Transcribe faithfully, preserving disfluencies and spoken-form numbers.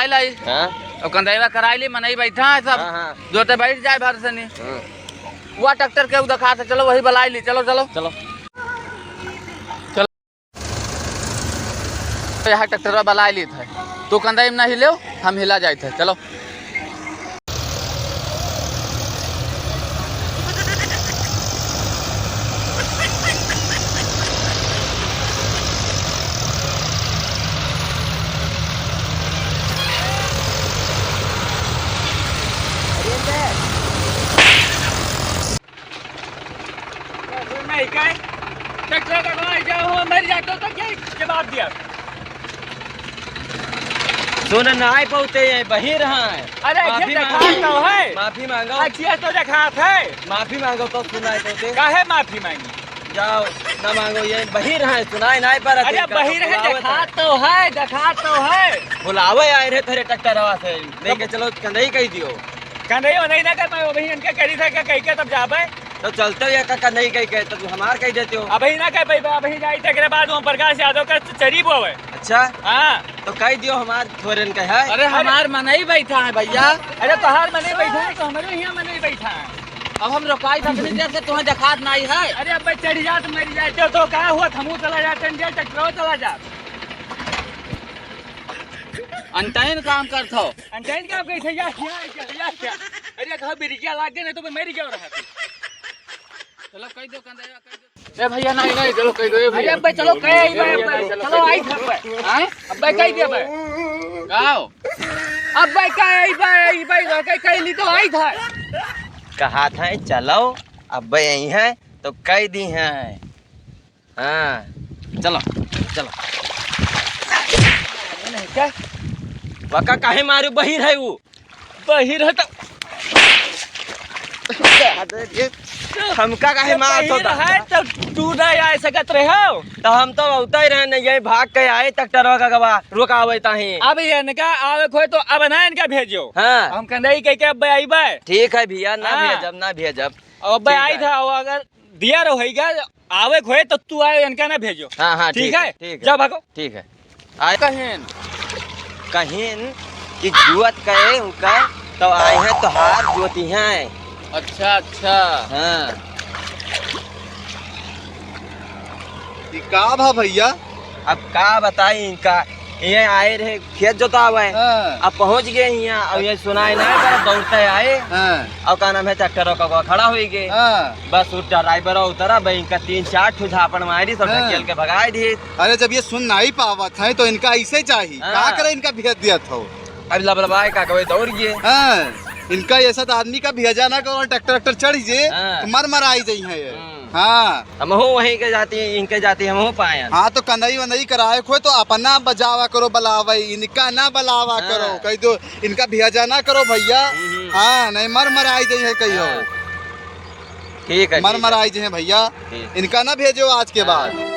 लाई। हाँ। और कंदैवा कराई ली, मनई बैठा है सब। हाँ, हाँ। जोते बैठ जाए भर से नहीं। हाँ। वह ट्रैक्टर के उ देखा से, चलो वही बलाई ली, चलो, चलो। चलो। चलो। यहाँ ट्रैक्टरवा बलाई ली था। तू कंदाई में ना हिलेव, हम हिला जाइत है। चलो। नहीं, काहे? ट्रैक्टर का भाई, जब हम मर जाते हो तो क्या जवाब दिया? सुन, नाई पहुँचे, ये बहिर हैं। अरे, माफी ये मांगो। देखात तो है। माफी मांगो। अच्छी है तो देखात है। माफी मांगो तो सुनाई पहुँचे। काहे माफी मांगी? जाओ, ना मांगो, ये बहिर हैं, सुनाई नाई पर अरे, अतिक बहिर है, बुलावत देखात है। तो है, देखात तो है। बुलावे आए रहे तेरे ट्रैक्टरवा से, लेके तो चलो, कंदई कही दियो। कंदई वनई ना कर पाए, अबही इनके करी था, क्या कही के तब जाबे? तो चलते हो या का, का नहीं कही के, तब हमार कही देते हो। अबही ना कह पाइबे, अबही जाई, तेकरे बाद ओम प्रकाश यादव का चरी बोवे। अच्छा? हाँ। तो कही दियो हमार थोरन का है। अरे, अरे। हमार मनई बैठा है भैया। अरे, तोहार मनई बैठा है, तो हमरे यहाँ मनई बैठा है। अब हम रोकाई तकनी जैसे तुम्हें देखात नहीं है। अरे, अब चढ़ जात, मर जाए, तो, तो का हुआ, हमू चला जाते हैं, ट्रैक्टरो चला जात। अनटाइन काम करत हो। अनटाइन काम कैसे? या क्या, या क्या, या क्या? अरे, घर बिरिया लाग गए, नहीं तो मैं मर गया रहत। चलो, कह दो, कंधा, कह दो। ए भैया, नहीं, नहीं, चलो, कह दो, ए अरे, भैया। अब्बे, चलो, कह, ए, अब्बे, चलो, चलो, चलो। आई था, अब्बे। हैं? अब्बे, कह दिया, अब्बे। गाओ। अब्बे, कह, अब्बे, अब्बे, कह, कह ली तो आई था। कहा था, चलो, अब्बे यही है, तो कह दी है। हाँ, चलो, चलो। नहीं क्या? वका काहे मारू? बहिर है वो। बहिर है तो हमका काहे मारत बहिर होता? है तो तू ना आ सकत रहे हो। तो हम तो उतर ही रहे, नहीं, यही भाग के आए ट्रैक्टरवा का गवा रुकावे ताही। अब ये इनका आवे खोए तो अब ना इनका भेजो। हाँ। हम कंदई कह के अब आईबे। ठीक है भैया, ना हाँ। भेजब, ना भेजब। अब ठीक आई है। था, वो अगर दिया रहो है क्या? आवे के होए तो तू आए, इनका ना भेजो। हाँ, हाँ, ठीक ठीक है, है? ठीक है। जा भागो। ठीक है। आए कहिन। कहिन कि जुअत कहे उनका, तो आए हैं तोहार जुअती हैं। अच्छा, अच्छा। हाँ। ई का भा भैया? अब का बताई इनका, ये आए रहे खेत जोतावे, हाँ। अब पहुँच गए हियाँ, अब ये सुनाई ना पर दौड़ते आए, हाँ। अब का नाम है ट्रैक्टर का खड़ा हुई गए। हाँ। बस उ ड्राइवर उतरा, भाई इनका तीन चार ठो झापड़ मारी, सब हाँ। ढकेल के भगाई दी। अरे जब ये सुन नहीं पावत है तो इनका ऐसे चाहिए, हाँ। का करे इनका भेज दिया था। अब लबलबाए का कहे दौड़ गए। हाँ, इनका ऐसा तो आदमी का भेजा ना करो, ट्रैक्टर, ट्रैक्टर चढ़ जे, हाँ। तो मर मर आई जाई है ये। हम्म। हाँ। हमहू वहीं के जाती, इनके जाती हमहू पायन। हाँ, तो कनई वनई कराए खोए तो अपना बजावा करो, बलावे, इनका ना बलावा हाँ। करो, कह दो, इनका भेजा ना करो भैया। हम्म। हाँ, नहीं मर मर आई जाई है कहियो। हाँ। ठीक है, मर ठीक मर है। आई जाई है भैया, ठीक। इनका ना भेजो आज के हाँ। बाद।